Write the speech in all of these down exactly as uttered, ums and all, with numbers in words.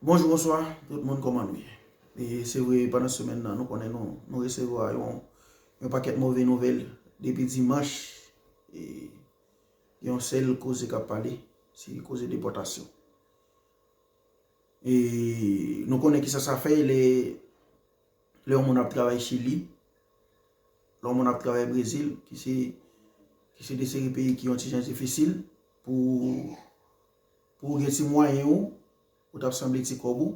Bonjou, bonswa, tout moun, kòman nou ye? E se vre, pandan semèn nan, nou konnen nou, nou resevwa yon, yon pakèt move nouvèl depi dimanch. E yon sèl koze k ap pale, se koze depòtasyon. E nou konnen kisa sa fè, lè, lè yon moun ap travay Chili, lè yon moun ap travay Brezil, ki se, ki se de seri peyi ki yon ti jan difisil pou, pou w gen ti mwayen ou, ou t ap sanble ti kòb ou,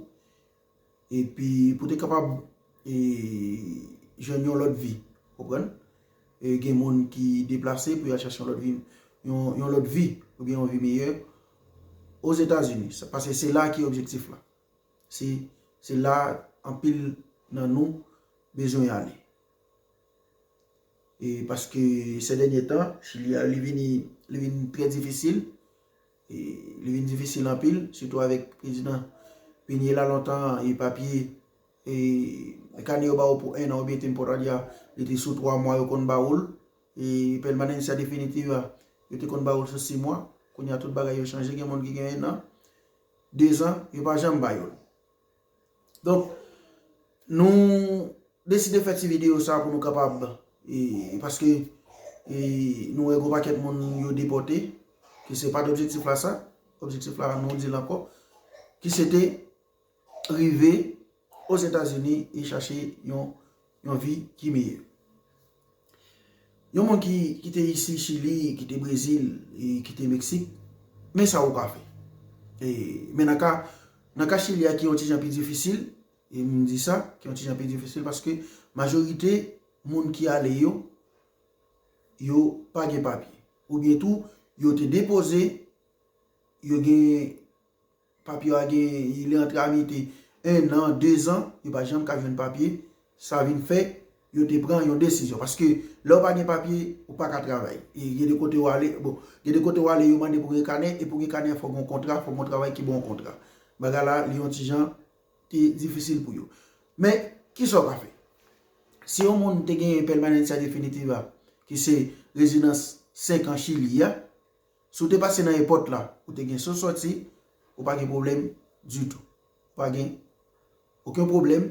epi pou te kapab e, jwenn yon lòt vi, konprann? E gen moun ki deplase pou y al chache yon lòt vi, yon, yon lòt vi, oubyen yon vi meyè Ozetazini. Sa, paske se la ki objektif la. Se, se la anpil nan nou bezwen ale. E paske se dènye tan, Chili a, li vini, li vin trè difisil. E li vin difisil anpil, sitou avèk prezidan Piñera lontan e papye, e kanè yo ba w pou enn an oubyen temporary a, li te sou twa mwa yo konn ba w l. E permanencia definitiva, yo te konn ba w l sou sis mwa. Kounye a tout bagay yo chanje, gen moun ki gen enn an, dezan, yo pa janm ba yo l. Donk, nou deside fè ti videyo sa pou nou kapab, e, paske, e, nou wè gwo pakèt moun yo depòte, ki se pa t objektif la sa, objektif la nou di l ankò, ki se te rive Ozetazini e chache yon, yon vi ki meyè. Yon moun ki, ki te isi Chili, ki te Brezil, e ki te Meksik, men sa ou ka fè. E, men nan ka, nan ka Chili a ki yon ti jan pi difisil, e m di sa, ki yon ti jan pi difisil paske majorite moun ki ale yo, yo pa gen papye. Oubyen tou, yo te depoze, yo gen papye a gen, li an tramite enn an, dezan, yo pa janm ka jwenn papye, sa vin fè yo te pran yon desizyon. Paske lè w pa gen papye, ou pa ka travay. E gen de kote w ale, bon, gen de kote w ale, yo mande pou gen kanè, e pou gen kanè, fò gen yon kontra, fò gen yon travay ki ba w yon kontra. Bagay la, li yon ti jan te difisil pou yo. Men, kisa w ka fè? Si yon moun te gen permanencia definitiva, ki se rezidans senk an Chili a, si w te pase nan èpòt la, ou te gen so sòti, ou pa gen pwoblèm ditou. Ou pa gen okenn pwoblèm,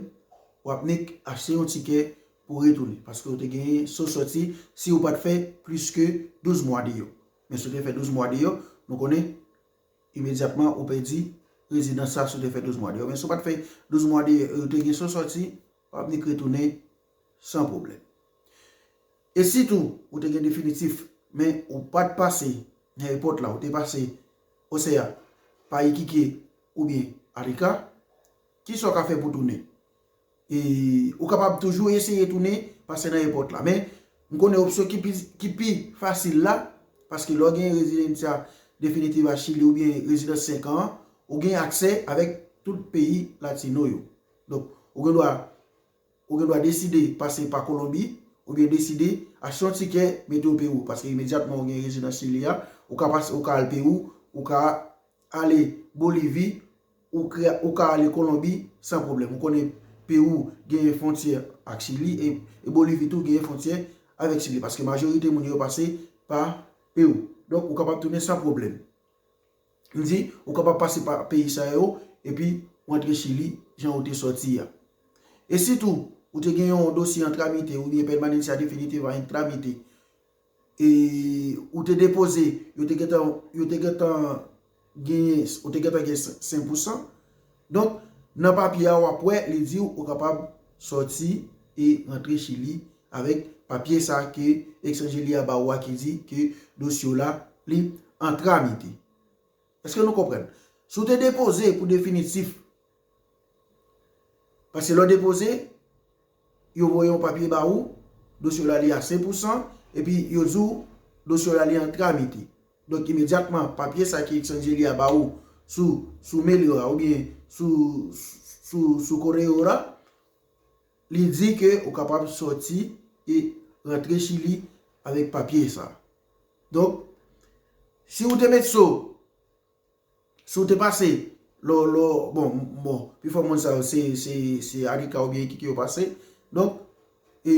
w ap nik achte yon tikè pou retounen, paske w te gen so sòti si w pa t fè plis ke douz mwa deyò. Men si w te fè douz mwa deyò, nou konnen imedyatman ou pèdi rezidans sa si w te fè douz mwa deyò. Men si w pa t fè douz mwa deyò, e w te gen so sòti, w ap nik retounen san pwoblèm. E si tou, ou te gen definitif, men ou pa t pase nan èpòt la, ou te pase Osea, pa Iquique oubyen Arica, kisa w ka fè pou tounen? E ou kapab toujou eseye tounen, pase nan èpòt la. Men, m konnen opsyon ki pi, ki pi fasil la, paske lè w gen rezidansa definitiva Chili oubyen rezidans senk an, ou gen aksè avèk tout peyi latino yo. Donk, ou gen dwa, ou gen dwa deside pase pa Kolonbi, oubyen deside achte yon tikè, mete w Pewou, paske imedyatman ou gen rezidans Chili a, ou ka pase, ou ka al Pewou, ou ka ale Bolivi, ou ka, ou ka ale Kolonbi san pwoblèm. Ou konnen Pewou genyen fwontyè ak Chili, e, e Bolivi tou genyen fwontyè avèk Chili, paske majorite moun yo pase pa Pewou. Donk, ou kapab tounen san pwoblèm. M di, ou kapab pase pa peyi sa yo, epi w antre Chili, jan ou te sòti a. E si tou, ou te gen yon dosye an tramite, oubyen permanencia definitiva an tramite, e ou te depoze, yo te gentan, yo te gentan genyen, ou te gentan gen senk pousan. Donk, nan papye a, w ap wè, li di w, ou kapab sòti e rantre Chili avèk papye sa ke Extranjería ba ou a ki di ke dosye w la, li an tramite. Èske nou konprann? Si w te depoze pou definitif, paske lè w depoze, yo voye yon papye ba ou, dosye w la li a senk pousan, epi yo di w dosye w la li an tramite. Donk, imedyatman, papye sa ki Extranjería ba ou sou, sou Melio a oubyen sou, sou, sou Correo la, li di ke ou kapab sòti e rantre Chili avèk papye sa. Donk, si ou te met so, si w te pase, lò, lò, bon, bon, pifò moun sa yo, se, se, se Arica oubyen Iquique yo pase. Donk, e,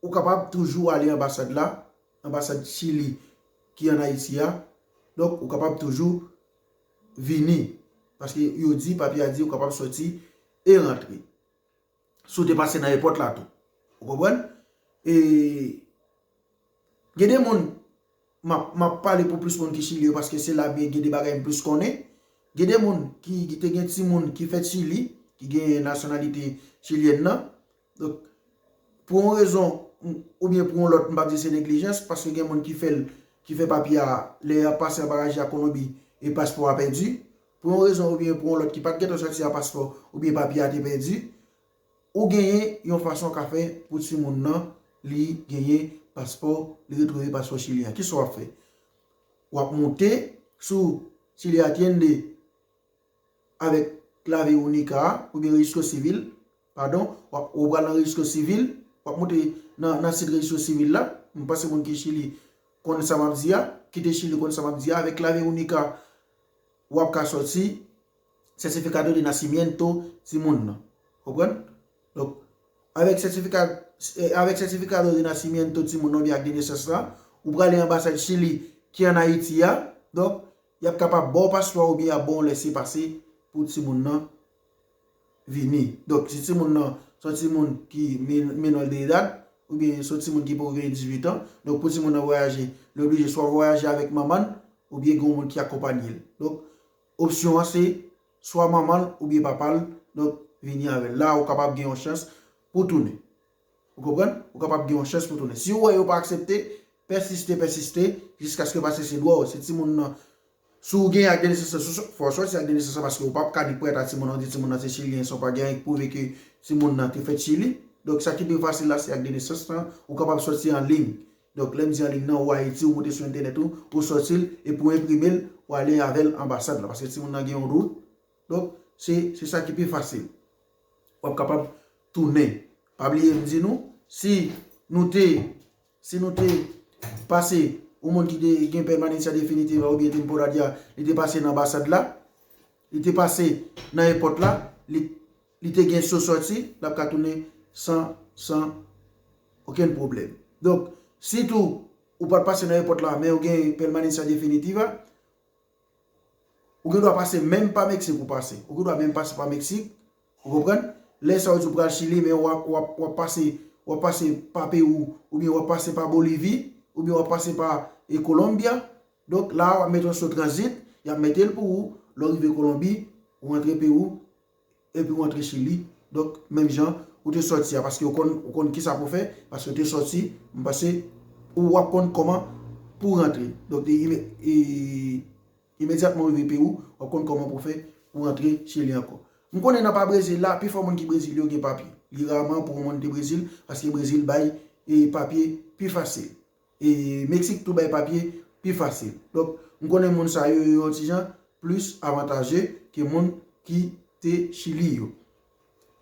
ou kapab toujou ale anbasad la, anbasad Chili ki ann Ayiti a. Donk, ou kapab toujou vini. Paske yo di, papye a di ou kapab sòti e rantre. Si w te pase nan epòt la tou. Ou konprann? E gen de moun, m ap, m ap pale pou plis moun ki Chili yo, paske se la byen gen de bagay m plis konnen. Gen de moun ki, ki te gen timoun ki fèt Chili, ki gen nasyonalite chilyèn nan. Donk, pou yon rezon, m, oubyen pou yon lòt, m p ap di se neglijans, paske gen moun ki fè l, ki fè papye a, lè y ap pase anba raje a Kolonbi, e paspò a pèdi. Pou yon rezon oubyen pou yon lòt ki pa t gentan sòti a paspò, oubyen papye a te pèdi, ou genyen yon fason w ka fè pou timoun nan, li genyen paspò, li retwouve paspò chilyen an. Kisa w ap fè? W ap moute sou Chile Atiende avèk Clave Única a, oubyen Registro Civil, padon, w ap, ou pral nan Registro Civil, w ap moute nan, nan sit Registro Civil la. M panse moun ki Chili konn sa m ap di a, ki te Chili konn sa m ap di a, avèk Clave Única, w ap ka sòti certificado de nacimiento timoun nan. Konprann? Donk, avèk certifica, eh, avèk certificado de nacimiento timoun nan oubyen ak de nesans la, ou prale anbasad Chili ki ann Ayiti a. Donk, y ap kapab ba w paspò oubyen y ap ba w lèsepase pou timoun nan vini. Donk, si timoun nan se yon timoun ki men-, menor de edad, oubyen se yon timoun ki poko gen dizuit an, donk pou timoun nan vwayaje, li oblije swa vwayaje avèk manman l, oubyen gen yon moun ki akonpanye l. Donk, opsyon an se swa manman l oubyen papa l, donk vini avè l. La, ou kapab gen yon chans pou tounen. Ou konprann? Ou kapab gen yon chans pou tounen. Si w wè yo pa aksepte, pèsiste, pèsiste, jiskaske paske se dwa w. Se timoun nan, si w gen ak de nesans, fò w sòti ak de nesans paske ou p ap ka di prèt a timoun nan, di timoun nan se chilyen, san w pa gen anyen ki pwouve ke timoun nan te fèt Chili. Donk, sa ki pi fasil la, se ak de nesans lan, ou kapab sòti an liy. Donk, lè m di an liy nan, ou Ayiti, ou moute sou entènèt ou, ou sòti l, epi ou enprime l, ou ale avè l anbasad la. Paske timoun nan gen yon wout. Donk, se, se sa ki pi fasil. W ap kapab tounen. Pa bliye m di nou, si nou te, si nou te pase, yon moun ki te gen permanencia definitiva oubyen temporaria, li te pase nan anbasad la, li te pase nan epòt la, li, li te gen so sòti, l ap ka tounen san, san okenn pwoblèm. Donk, si tou ou pa t pase nan epòt la, men ou gen permanencia definitiva, ou gen dwa pase menm pa Meksik ou pase. Ou gen dwa menm pase pa Meksik, ou konprann? Lè sa yo di w pral Chili, men w ap, w ap, w ap pase, w ap pase pa Pewou, oubyen w ap pase pa Bolivi, oubyen w ap pase pa, e, Colombia. Donk, la, w ap mete yon so tranzit, y ap mete l pou ou, lè w rive Kolonbi, ou rantre Pewou, epi w antre Chili. Donk, menm jan ou te sòti a, paske ou konn, ou konn kisa pou fè, paske ou te sòti, m panse, ou w ap konn kòman pou rantre. Donk, e, e, imedyatman ou rive Pewou, w ap konn kòman pou fè pou rantre Chili ankò. M konnen nan pa Brezil la, pifò moun ki Brezil yo gen papye. Li raman pou yon moun te Brezil, paske Brezil bay, e, papye pi fasil. E Meksik tou bay papye pi fasil. Donk, m konnen moun sa yo, yo yon ti jan plis avantaje ke moun ki te Chili yo.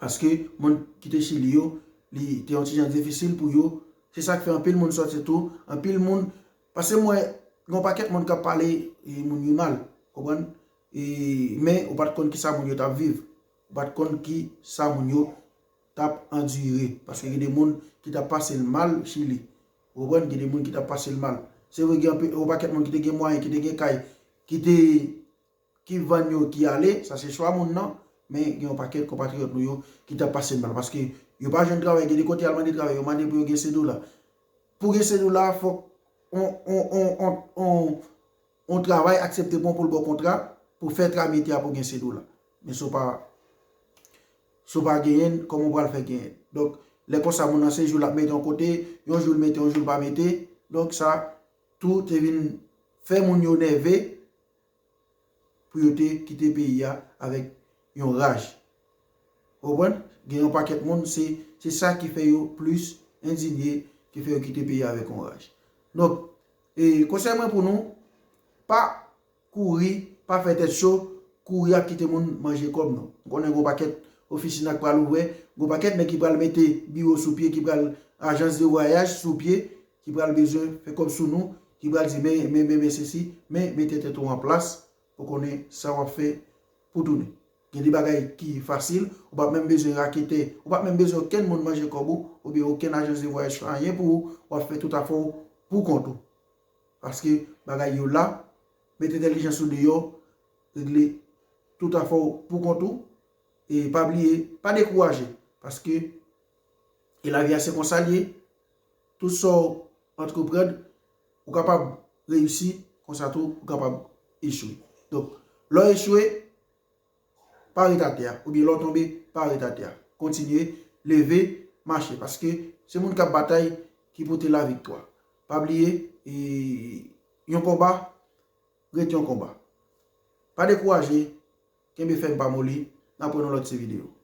Paske moun ki te Chili yo, li te yon ti jan difisil pou yo. Se sa k fè anpil moun sòti tou, anpil moun, paske m wè gen yon pakèt moun k ap pale, e, moun yo mal, konprann? E, men ou pa t konn kisa moun yo t ap viv. Ou pa t konn kisa moun yo t ap andire. Paske gen de moun ki t ap pase l mal Chili. Ou konprann? Gen de moun ki t ap pase l mal. Se vre, gen anpe-, yon pakèt moun ki te gen mwayen, ki te gen kay, ki te, ki vann yo, ki ale, sa se chwa moun nan, men gen yon pakèt konpatriyòt nou yo ki t ap pase l mal. Paske yo pa jwenn travay, gen de kote y al mande travay, yo mande pou yo gen sedola. Pou gen sedola, fòk on, on, on, on, on, yon travay aksepte pran pou l ba w kontra, pou fè tramite a pou gen sedola. Men si w pa, si w pa genyen l, kòman w pral fè genyen l? Donk, lè konsa, moun nan se jou l ap mete yon kote, yon jou l mete, yon jou l pa mete. Donk, sa tou te vin fè moun yo nève pou yo te kite peyi a avèk yon raj. Ou konprann? Gen yon pakèt moun, se, se sa ki fè yo plis endinye, ki fè yo kite peyi a avèk yon raj. Donk, e, konsèy mwen pou nou, pa kouri, pa fè tèt cho, kouri ap kite moun manje kòb nou. M konnen gon pakèt ofisin ak pral ouvè, gon pakèt nèg ki pral mete biwo sou pye, ki pral ajans de vwayaj sou pye, ki pral bezwen fè kòb sou nou, ki pral di, men, men, men, men sesi, men mete tèt ou an plas, ou konnen sa w ap fè pou tounen. Gen de bagay ki fasil, ou p ap menm bezwen raketè, ou p ap menm bezwen okenn moun manje kòb ou, oubyen okenn ajans de vwayaj fè anyen pou ou, w ap fè tout afè w pou kont ou. Paske bagay yo la, met entèlijans ou deyò, regle tout afè w pou kont ou. E pa bliye, pa dekouraje, paske e lavi a se konsa l ye. Tout sa w antreprann, ou kapab reyisi, konsa tou ou kapab echwe. Donk, lè w echwe, pa ret atè a, oubyen lè w tonbe, pa ret atè a. Kontinye, leve, mache, paske se moun k ap batay ki pote laviktwa. Pa bliye, e, yon konba ret yon konba. Pa dekouraje, kenbe fèm, pa moli, n ap wè nan lòt ti videyo.